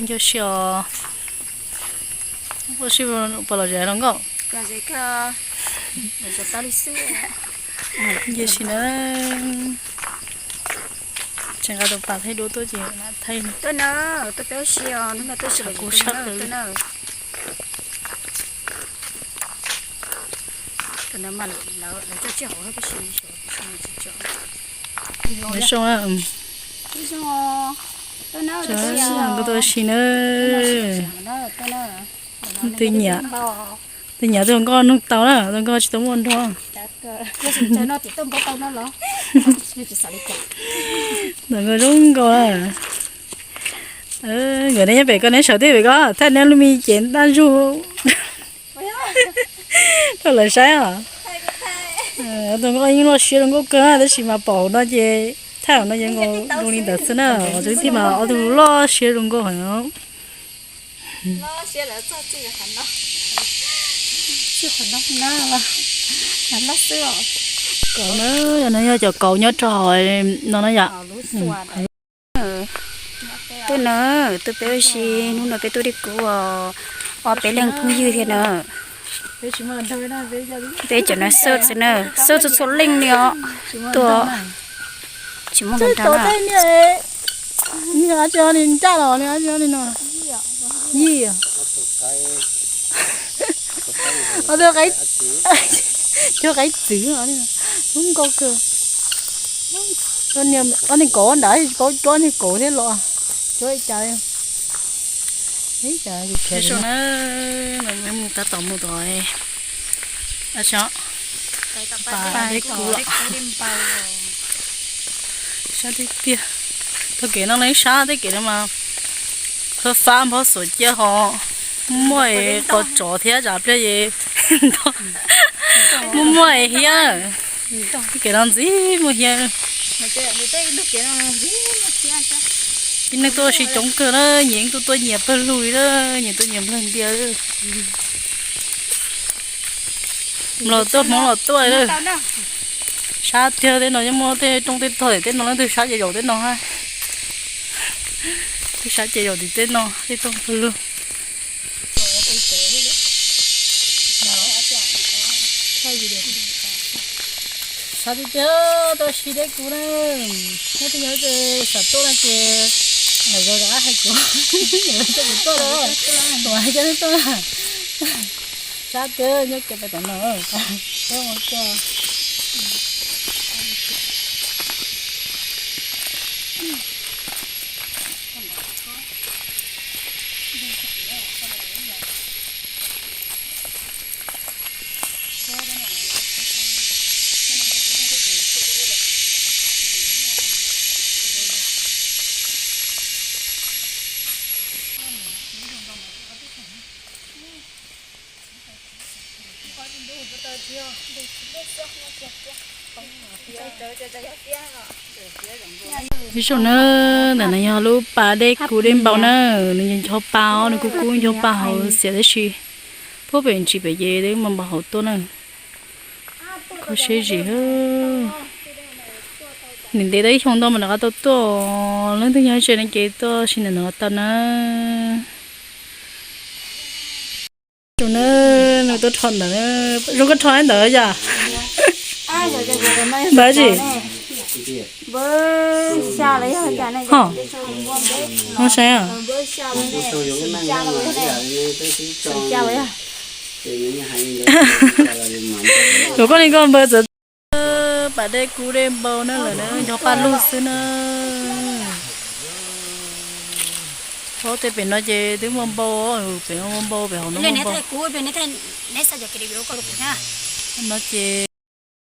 Yog si os, ua si puas lom zem los nkauj? Nce si na, tseem nqa tus pas thaij duab tuaj ces thaij kuv sab plaws. Zoo, nkauj tuaj si na. Tus nyiam, tus nyiam tus nkauj nug tau na, tus nkauj tsis tau muaj nrog. Tus nkauj zoo nkauj na. Nkawd neb nyob pem ko neb sawv tib pem ko thaij neb lub me cev ntaj ntsug. Rau lawv saib os. Tus nkauj yeej loj siab zoo nkauj kawg tab sis mas pom hauv no ces thaij hauv no ces zoo li ntawd xwb na. Qhov tseeb tiag mas ob tug loj siab zoo nkauj heev. Kauv na, yog no yog cov kauv nyob rau hauv no na yom. Tuaj na, tuaj peb ua si, hnub no peb tuaj dej kub os, ob peb leeg phooj ywg thiab na. Peb cov no xauj xwb na, xauj txhua txhua leej li os. Tuaj tsis muaj hluas nraug na. Yij, cov qaib txwv zoo nkauj kawg. Ob niag kauv nrad tsis paub cuab niag kauv thiab los cuab li cas. Ib tsam mus tab tom mus tom pas dej kub los. Sab tiag tiag. Tau kev no ne sab, tej kev no mas fab fab nphob xuav ciaj ho muaj qos tsov thiab tsam pliag es muaj muaj hiab. Tej kev no ntxim muaj hiab. Tib neeg tuaj ua si coob kawg na, nyias yeej tuaj tuaj nyias pawg lug li na, nyias tuaj nyias nplawg ntias. Nplog tuaj Hmoob los tuaj. Sab tiag, tej no yeej muaj tej rooj tej tog, tej no leej twg sab ces zaum tej no ha. Twb sab ces zaum tim tej no, tej rooj pawg lug. Sab tiag tiag, tuaj si dej kub na. Nyob twg nyob twg xav tuaj no ces lawv zov zov hais kuv, coj kuv tuaj los, kuv hais coj nej tuaj na. Sab tiag, nyob kiag pem tom no. Ib zaug na, ntawm no yog lub pas dej kub dej npau na, nws ncho pa os, nws kub kub ncho pa hauv xiav tab sis puag pem ntsis pem ces dej npau npau hauv tuaj na. Kho siab zim. Ntev ntev tau ib xyoo ntau mas rov qab tau tuaj, leej twg nyob ze no ces tuaj si ntawm no tau na. Tus na, nws tuaj rho ntawd, zoo koj rho ntawd yom. Npawb tsis? Ho, ho saib. Yuav koj li koj npawb txawv. Pas dej kub dej npau na, lawv na ncho pa lug xwb na. Ob tej pem no ces twb muaj npau, pem muaj npau, pem hauv no muaj npau. No ces